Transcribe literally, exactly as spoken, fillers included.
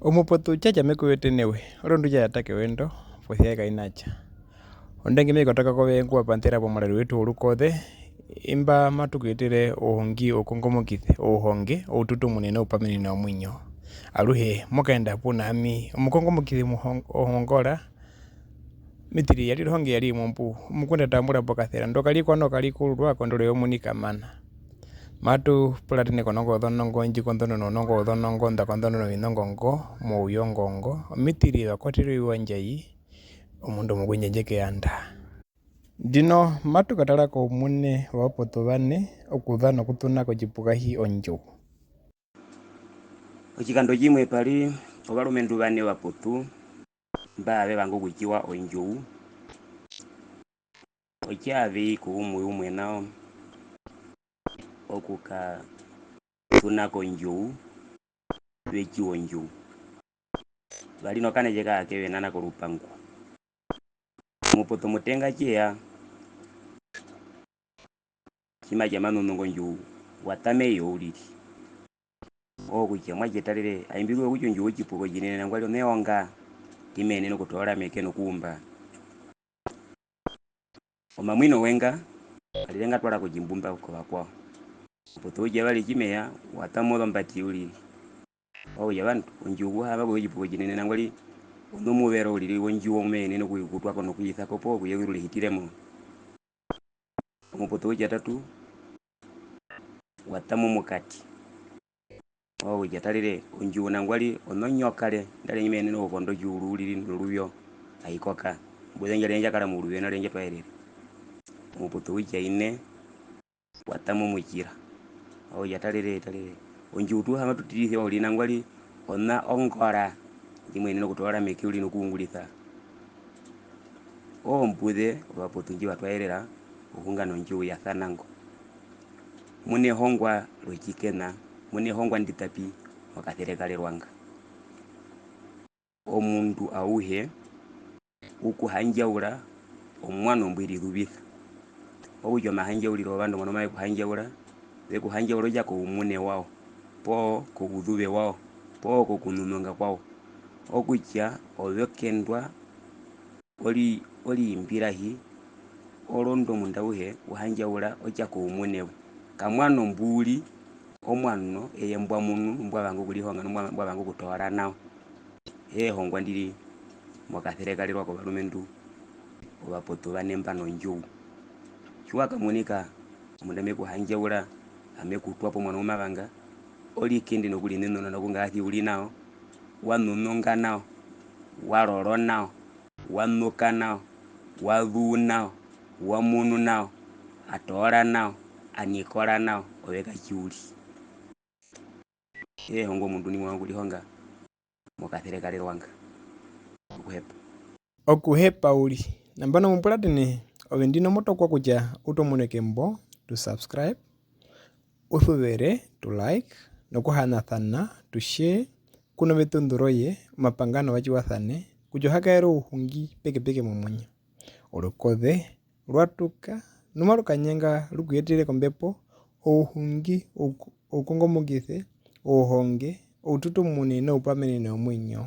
Omupotu tja tja me ku yete newe, orondu tja yata kewendo, posi ya kaina tja. Ondangi me kotoka kove ngu wa panḓera pomurari wetu worukoze, imba matu ku yetere ouhongi, oukongomokize, ouhonge, oututu munene, oupamenene womuinyo. Aruhe mo kaenda puna ami, omukongomokize muhong-, ohongora, Mitiri ya rire ohonge ya ri imwe mbu, omukunda tambura pokasera, ndo kari kwa no kari kururwa kondoro yomunika mana. Matu puratene konongo yozonongo, ndji kondono nonongo yozonongo, nda kondono novinongo ngo, mouyongo ngo, omitiri va kwaterwe iwa ndjai, omundu omukwendjandje keyanda. Ndino matu katara koumune wovapotu vane, okuza nokutuna kotjipuka hi ondjou. Otjikando tjimwe pa ri ovarumendu vane vapotu mba ve vanga okutjiwa ondjou. Otja ve i ku umwe umwe nao okukatuna kondjou, ve tjiwa ondjou. Va ri nokanatje ka ke ve nana korupangu. Omupotu omutenga tje ya, tji ma tja ma nunu kondjou, wa tama eyo uriri. Okutja, muatje tarere, ai mbi zuva kutja ondjou otjipuka otjinene, nangwari o neonga ndi me yenene okutoora meke nokuumba. Omamwino we nga, arire nga twara kotjimbumba kovakwao. Omupotu outjavari tji me ya, wa tama ozombati uriri. Okutja, ovandu, ondjou ku haama kutja otjipuka otjinene, nangwari o nomuvero uriri wondjou ngu me yenene oku-, okutwa ko nokuisa ko poo okuyezurura e hitire mo. Omupotu outjatatu, wa tama omukati. Okutja tarere, ondjou nangwari o nonyoka re, nandarire ndji me yenene okukonda otjiuru uriri noruvyo ai koka. Mbuze ndja rire ndja kara mouruvyo, nandarire ndja twaerere. Omupotu outjaine, wa tama omutjira. Okutja tarere, tarere, ondjou tu haama tu tirisiwa uriri nangwari o na ongora ndji mo yenene okutoora meke uriri nokuungurisa. Oombuze ovapotu ndji va twaerera ohunga nondjou ya sana ngo. Mu nehongwa rotjikena, mu nehongwa ndi ta pi mokaserekarerwa nga. Omundu auhe u ku handjaura omuano mbwe rizuvisa. Okutja omahandjauriro wovandu mono mave ku handjaura, ve ku handjaura otja koumune wawo, poo kouzuve wawo, poo kokunununga kwawo. Okutja ove o kendwa ori-, orimbirahi, orondu omundu auhe u handjaura otja koumune we. Kamuano mbu ri omuano eye mbwa munu, mbwa vanga okurihonga, nu mbwa vanga okutoora nao. Ehongwa ndi ri mokaserekarerwa kovarumendu ovapotu vane mba nondjou. Tji wa kamunika omundu ame ku handjaura, ame ku twa po omuano ngu ma vanga, o rikende nokurinununa nokungaasi u ri nao, wa nununga nao, wa roro nao, wa nuka nao, wa zuu nao, wa munu nao, a toora nao, a nikora nao, ove katjiuri. Ehongwa omundu ndi mo vanga okurihonga mokaserekarerwa nga. Okuhepa. Okuhepa uriri. Nambano mo puratene, ove ndino mo tokwa kutja u tu munike mbo, tu subscribe, u suvere, tu like, nokuhanasana, tu share, ku novetundu roye, omapanga novatjiwasane, kutja o ha kaere ouhungi pekepeke momuinyo. Orukoze rwa tuka, nu maru kanyenga ru ku yetere kombepo, ouhungi, ouku-, oukongomokise, ouhonge, oututumune noupamenene womuinyo.